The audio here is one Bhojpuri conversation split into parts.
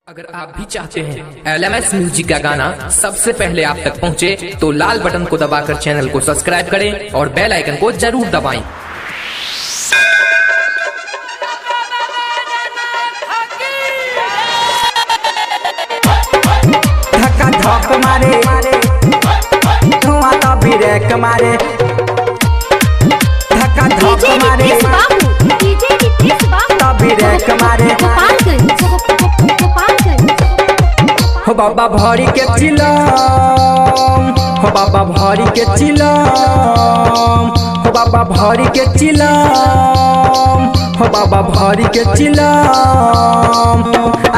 अगर आप भी चाहते हैं एल एम एस म्यूजिक का गाना सबसे पहले आप तक पहुंचे, तो लाल बटन को दबाकर चैनल को सब्सक्राइब करें और बेल आइकन को जरूर दबाएं। धक्का धक मारे धुआं तो ब्रेक मारे धक्का धक डीजे मारे रितेश बाबू, डीजे रितेश बाबू, तो ब्रेक मारे। गोपालगंज, गोपालगंज। हो बाबा भरी के चिलम, हो बाबा भरी के चिलम, हो बाबा भरी के चिलम, हो बाबा भरी के चिलम।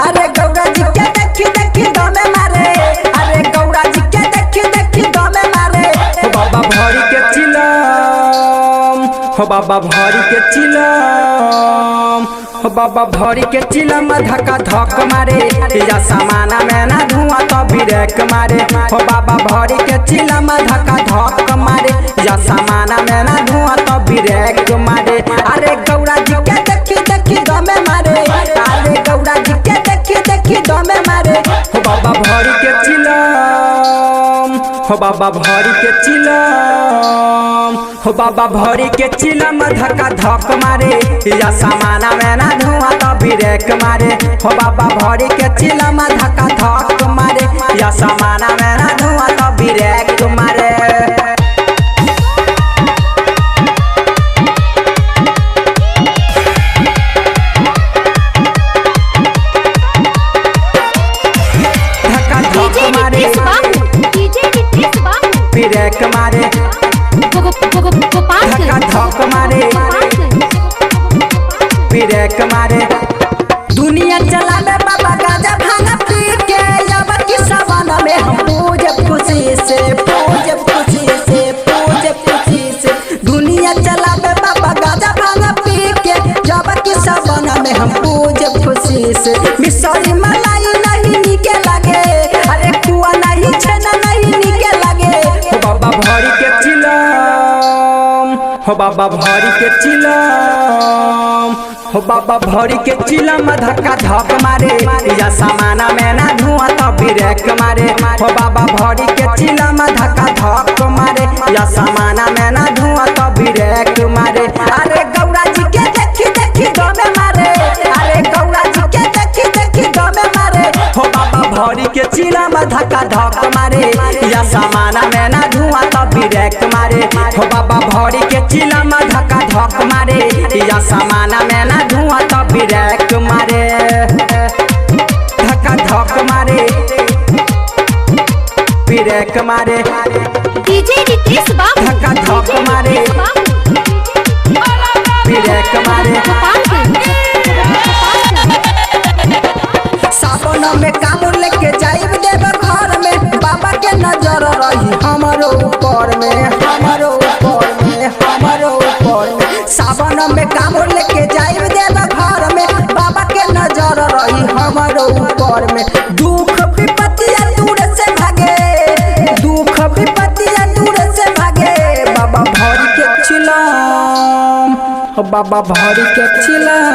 अरे गौरा जी के देखी देखी दमे मारे, अरे गौरा जी के देखी देखी दमे मारे। हो बाबा भरी के चिलम, हो बाबा भरी के चिलम, हो बाबा भरी के चिलम धक्का धक मारे। या सामाना में ना धुआं तो ब्रेक मारे। हो बाबा भरी के चिलम धक्का धक मारे। या सामाना में ना धुआं तो ब्रेक मारे। अरे गौरा जी के देखी देखी दमे मारे, अरे गौरा जी के देखी देखी दमे मारे। हो बाबा भरी के चिलम, हो बाबा भरी के चिलम, हो बाबा भरी के चिलम धक्का धक मारे। या सामाना में ना धुआं तो ब्रेक मारे। हो बाबा भरी के चिलम धक्का धक मारे। या सामाना में ना धुआं तो ब्रेक मारे। धक्का धक डीजे मारे रितेश बाबू, डीजे रितेश बाबू, ब्रेक मारे गोपालगंज, धक्का धक मारे गोपालगंज। ब्रेक मारे। दुनिया चलावे बाबा गाजा भांग पी के, अब की सवन में हम पूज खुशी से, पूज खुशी से, पूज खुशी से। दुनिया चलावे बाबा गाजा भांग पी के, जब की सवन में हम पूज खुशी से। मिसरी मलाई नहीं निके लगे, अरे कुआ नहीं छेना नहीं निके लगे। हो बाबा भरी के चिलम, हो बाबा भरी के चिलम, हो बाबा भरी के चिलम धक्का धक मारे। या सामाना में ना धुआं तो ब्रेक मारे। हो बाबा भरी के चिलम धक्का धक मारे। या सामाना में ना धुआं तो ब्रेक मारे। अरे गौरा जी के देखी देखी दमे मारे, अरे गौरा जी के देखी देखी दमे मारे। हो बाबा भरी के चिलम धक्का धक मारे। या सामाना में ना धुआं तो ब्रेक मारे। हो बाबा भरी के चिलम धक्का धक मारे। या सामाना में ना धुआं तो ब्रेक मारे। धक्का धक मारे ब्रेक मारे। डीजे रितेश बाबू, धक्का धक डीजे मारे। रितेश बाबू, ब्रेक मारे। गोपालगंज, गोपालगंज। सावन में कामूर लेके जाइब देव घर में, बाबा के नजर रही हमारो ऊपर में, हमारो ऊपर में, हमारो ऊपर में। सावन में कामूर लेके जाइब देव घर में, बाबा के नजर रही हमारो ऊपर में। दुख विपत्तियां दूर से भागे, दुख विपत्तियां दूर से भागे। बाबा भरी के चिलम, हो बाबा भरी के चिलम,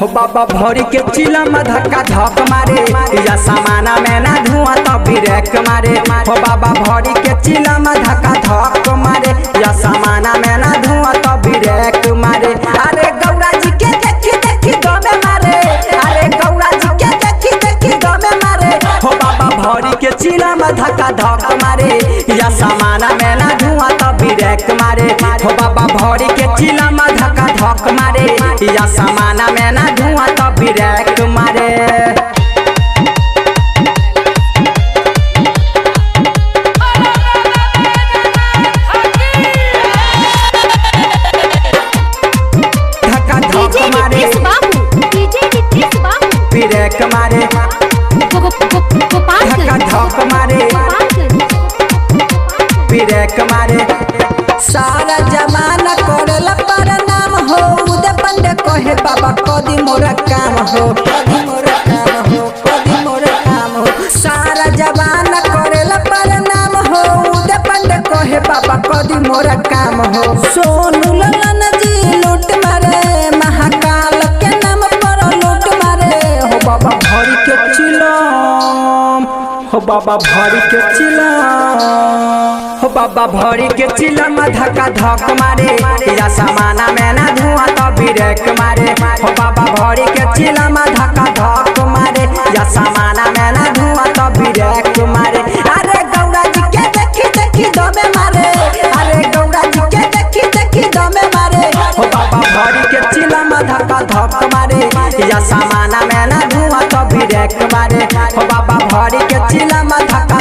हो बाबा भरी के चिलम धक्का धक मारे। या सामाना में ना धुआं तो ब्रेक मारे। हो बाबा भरी के चिलम धक्का धक मारे। या सामाना में ना धुआं तो ब्रेक मारे। अरे गौरा जी के देखी देखी दमे मारे, अरे गौरा जी के देखी देखी दमे मारे। हो बाबा भरी के चिलम धक्का धक मारे। या सामाना में ना धुआं तो ब्रेक मारे। हो बाबा भरी के चिलम धक्का धक मारे। या सामाना में ना धुआं तो ब्रेक मारे। धक्का धक डीजे मारे रितेश बाबू, डीजे रितेश बाबू, ब्रेक मारे गोपालगंज, धक्का धक मारे गोपालगंज। ब्रेक मारे। सारा जमाना करेला प्रणाम हो, उदय पंडे कहे बाबा कदी मोरा काम हो, कदी मोरा काम हो, कदी मोरा काम हो। सारा जमाना करेला प्रणाम हो, उदय पंडे कहे बाबा कदी मोरा काम हो। सोनू ललन जी लूट मारे, महाकाल के नाम पर लूट मारे। हो बाबा हो बाबा भरी के चिलम, हो बाबा भरी के चिलम धक्का धक मारे, या समाना में ना धुआं तो बिरेक मारे। हो बाबा भरी के चिलम धक्का धक मारे, या समाना में ना धुआं तो बिरेक मारे। अरे गौरा जी के देखी देखी दमे मारे, अरे गौरा जी के देखी देखी दमे मारे। हो बाबा भरी के चिलम धक्का धक मारे, या समाना में ना धुआं तो बिरेक मारे। हो बाबा भरी के चिलम धक्का